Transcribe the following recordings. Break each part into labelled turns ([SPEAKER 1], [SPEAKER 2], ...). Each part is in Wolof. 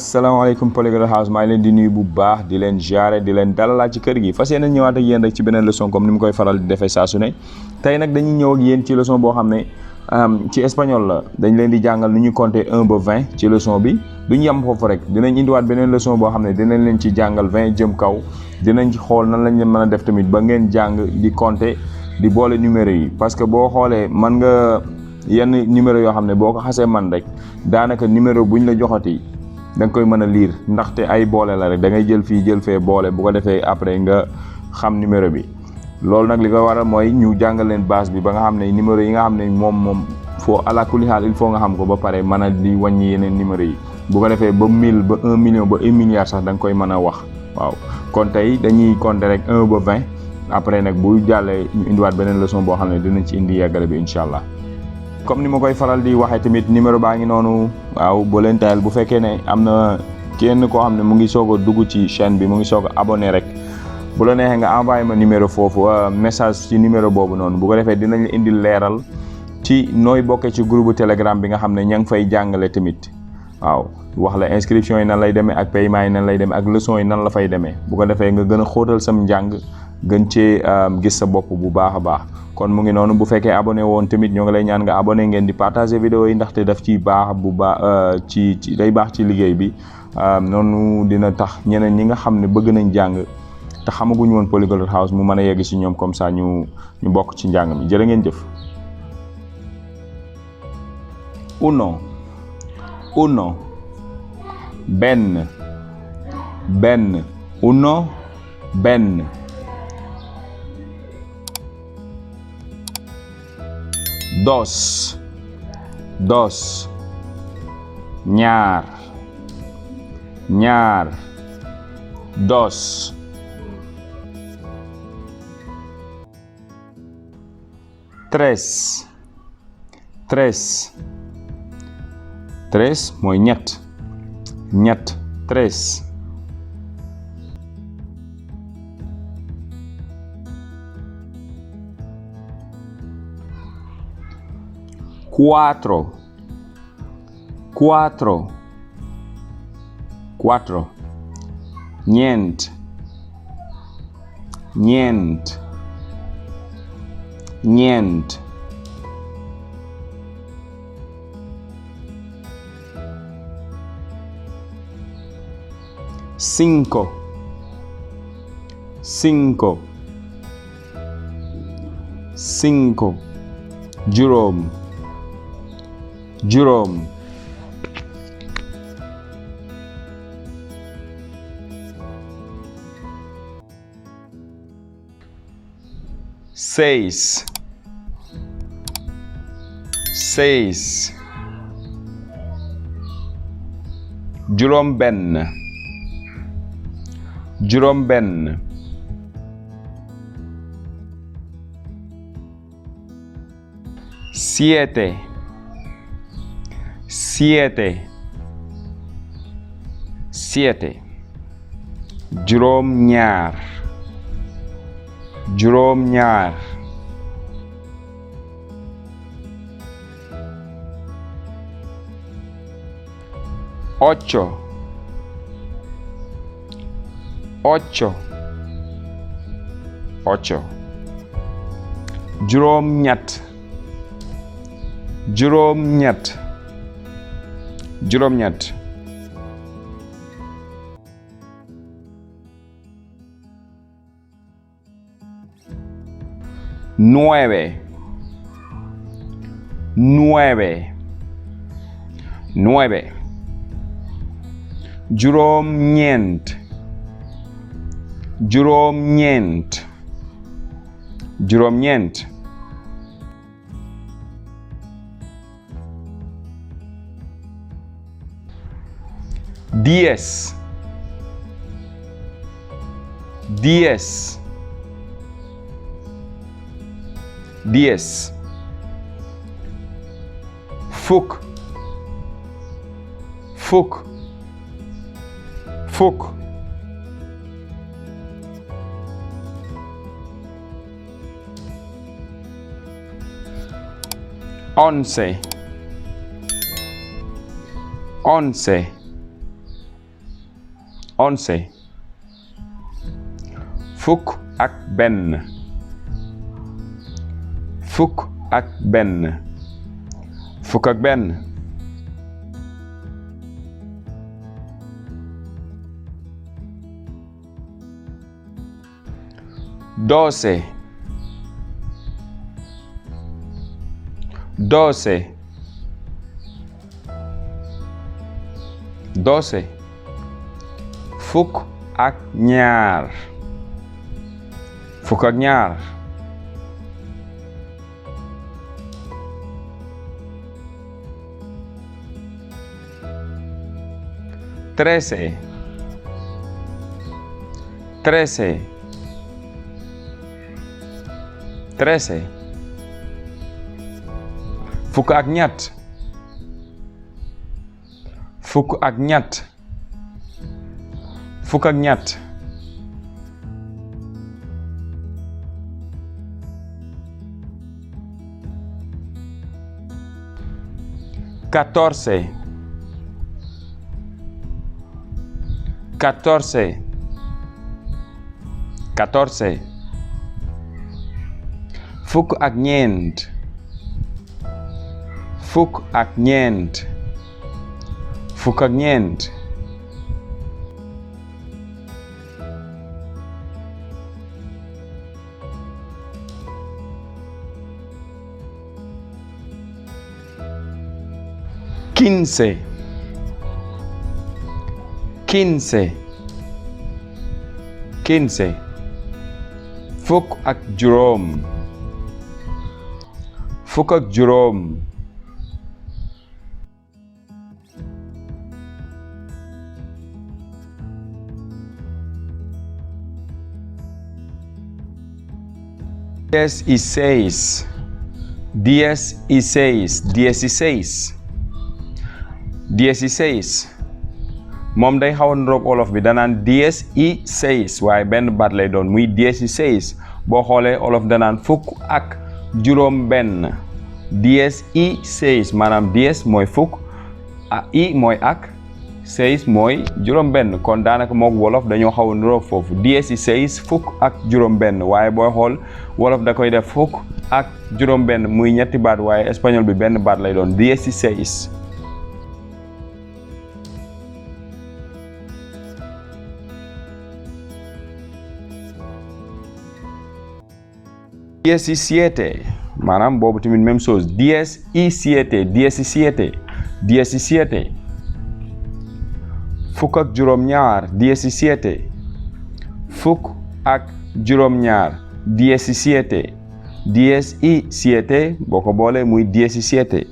[SPEAKER 1] asalaamaaleykum PolyglotHouse maa ngi leen di nuyu bu baax di leen jaare di leen dalalaat ci kër gi fas yéene ñëwaat ak yéen rek ci beneen leçon comme ni mu koy faral di defee saa su ne tey nag dañuy ñëw ak yéen ci leçon boo xam ne ci espagnol la dañ leen di jàngal nu ñu compter 1 ba 20 ci leçon bi duñ yem foofu rek dinañ indiwaat beneen leçon boo xam ne dinañ leen ci jàngal 20 jëm kaw dinañ ci xool nan lañ leen mën a def tamit ba ngeen jàng di compter di boole numéro yi parce que boo xoolee man nga yenn numéro yoo xam ne boo ko xasee man rek daanaka numéro buñ la joxati da nga koy mën a lire ndaxte ay boole la rek da ngay jël fii jël fee boole bu ko defee après nga xam numéro bi loolu nag li ko waral mooy ñu jàngal leen base bi ba nga xam ne numéro yi nga xam ne moom foo ala kulli xaal il faut nga xam ko ba pare mën a di wàññi yeneen numéro yi bu ko defee ba 1000 ba 1 million ba 1 milliard sax da nga koy mën a wax waaw kon tey dañuy compter rek 1 ba 20 après nag bu jàllee ñu indiwaat beneen leçon boo xam ne dinañ ci indi yeggale bi incha allah. comme ni ma koy faral di waxee tamit numéro baa ngi noonu waaw boo leen tayal bu fekkee ne am na kenn koo xam ne mu ngi soog a dugg ci chaîne bi mu ngi soog a abonné rek bu la neexee nga envoyé ma numéro foofu message ci numéro boobu noonu bu ko defee dinañ la indil leeral ci nooy bokkee ci groupe telegram bi nga xam ne ña ngi fay jàngale tamit waaw wax la inscription yi nan lay demee ak paiement yi nan lay demee ak leçon yi nan la fay demee bu ko defee nga gën a xóotal sam njàng gën cee gis sa bopp bu baax a baax kon mu ngi noonu bu fekkee abonné woon tamit ñoo ngi lay ñaan nga abonné ngeen di partager vidéo yi ndaxte daf ci baax bu baax ci day baax ci liggéey bi noonu dina tax ñeneen ñi nga xam ne bëgg nañ jàng te xamaguñu woon PolyglotHouse mu mën a yegg ci ñoom comme ça ñu bokk ci njàng mi jërë ngeen jëf. uno benn uno benn dos ñaar dos tres mooy ñett tres cuatro ñeent cinco juróom seis juróom benn siete juróom ñaar ocho juróom ñett nueve juróom ñeent diez fukk once 11 fukk ak benn fukk ak benn fukk ak benn 12 12 12 fukk ak ñaar fukk ak ñaar 13 13 13 fukk ak ñett fukk ak ñett fukk ak ñett 14 14 14 fukk ak ñeent fukk ak ñeent fukk ak ñeent 15 15 15 fukk ak juróom fukk ak juróom 16 moom day xaw a niroog olof bi danaan 16 waaye benn baat lay doon muy 16 boo xoolee olof danaan fukk ak juróom benn 16 maanaam 10 mooy fukk i mooy ak 6 mooy juróom benn kon daanaka moog wolof dañoo xaw a niroog foofu 16 fukk ak juróom benn waaye booy xool wolof da koy def fukk ak juróom benn muy ñetti baat waaye espagnol bi benn baat lay doon 16 17 maanaam boobu tamit même chose 17 fukk ak juróom ñaar 17 fukk ak juróom ñaar 17 boo ko boolee muy 17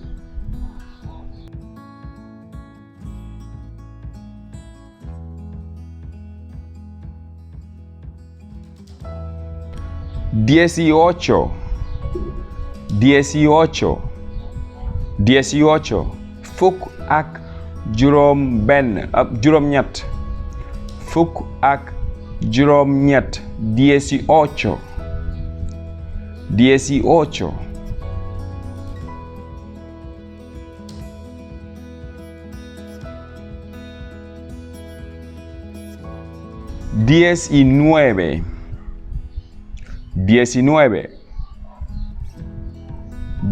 [SPEAKER 1] 18 fukk ak juróom benn ak juróom ñett fukk ak juróom ñett 18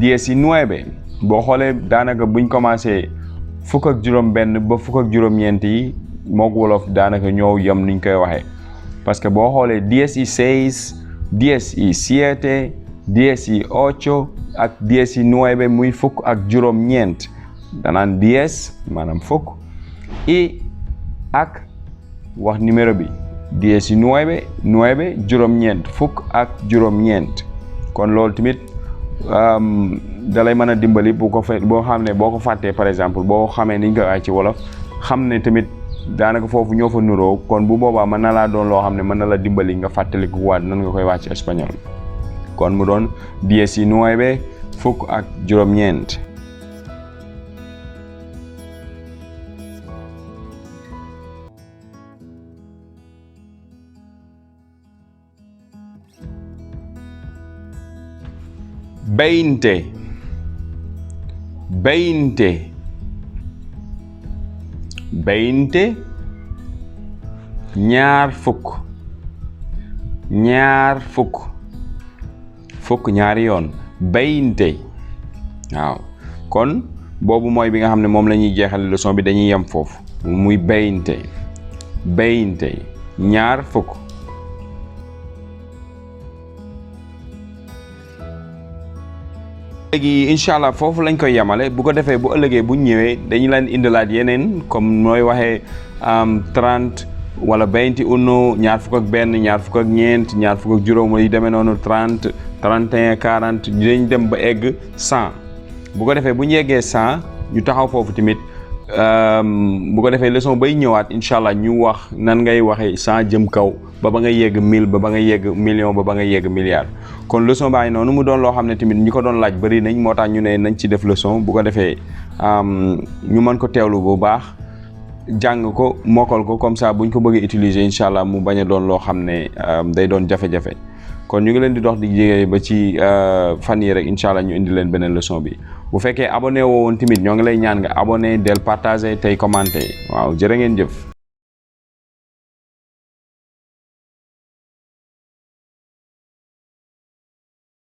[SPEAKER 1] 19 boo xoolee daanaka buñ commencé fukk ak juróom benn ba fukk ak juróom ñeent yi moog wolof daanaka ñoo yem niñ koy waxee parce que boo xoolee 16 17 18 ak 19 muy fukk ak juróom ñeent danaan 10 maanaam fukk i ak wax numéro bi 19 juróom ñeent fukk ak juróom ñeent kon loolu tamit dalay mën a dimbali boo xam ne boo ko fàttee par exemple boo xamee niñ koy wax ci wolof xam ne tamit daanaka foofu ñoo fa nuroo kon bu boobaa mën na laa doon loo xam ne mën na la dimbali nga fàttaliku waat nan nga koy wax ci espagnol kon mu doon 19 fukk ak juróom-ñeent ñaar fukk ñaari yoon 20 waaw kon boobu mooy bi nga xam ne moom la ñuy jeexale leçon bi dañuy yem foofu muy 20 ñaar fukk. léegi incha allah foofu lañ koy yemale bu ko defee bu ëllëgee bu ñëwee dañu leen indilaat yeneen comme nooy waxee 30 wala 21 ñaar fukk ak benn ñaar fukk ak ñeent ñaar fukk ak juróom yi demee noonu 30 31 40 dinañ dem ba egg 100 bu ko defee bu ñu yeggee 100 ñu taxaw foofu tamit bu ko defee leçon bay ñëwaat incha allah ñu wax nan ngay waxee 100 jëm kaw ba nga yegg 1000 ba nga yegg million ba nga yegg milliard. kon leçon baa ngi noonu mu doon loo xam ne tamit ñi ko doon laaj bëri nañ moo tax ñu ne nañ ci def leçon bu ko defee ñu mën ko teewlu bu baax jàng ko mokkal ko comme ça buñ ko bëggee utiliser incha allah mu bañ a doon loo xam ne day doon jafe-jafe. kon ñu ngi leen di dox di jege ba ci fan yi rek incha allah ñu indi leen beneen leçon bi bu fekkee abonné woo woon tamit ñoo ngi lay ñaan nga abonné del partager tey commenter waaw jërë ngeen jëf.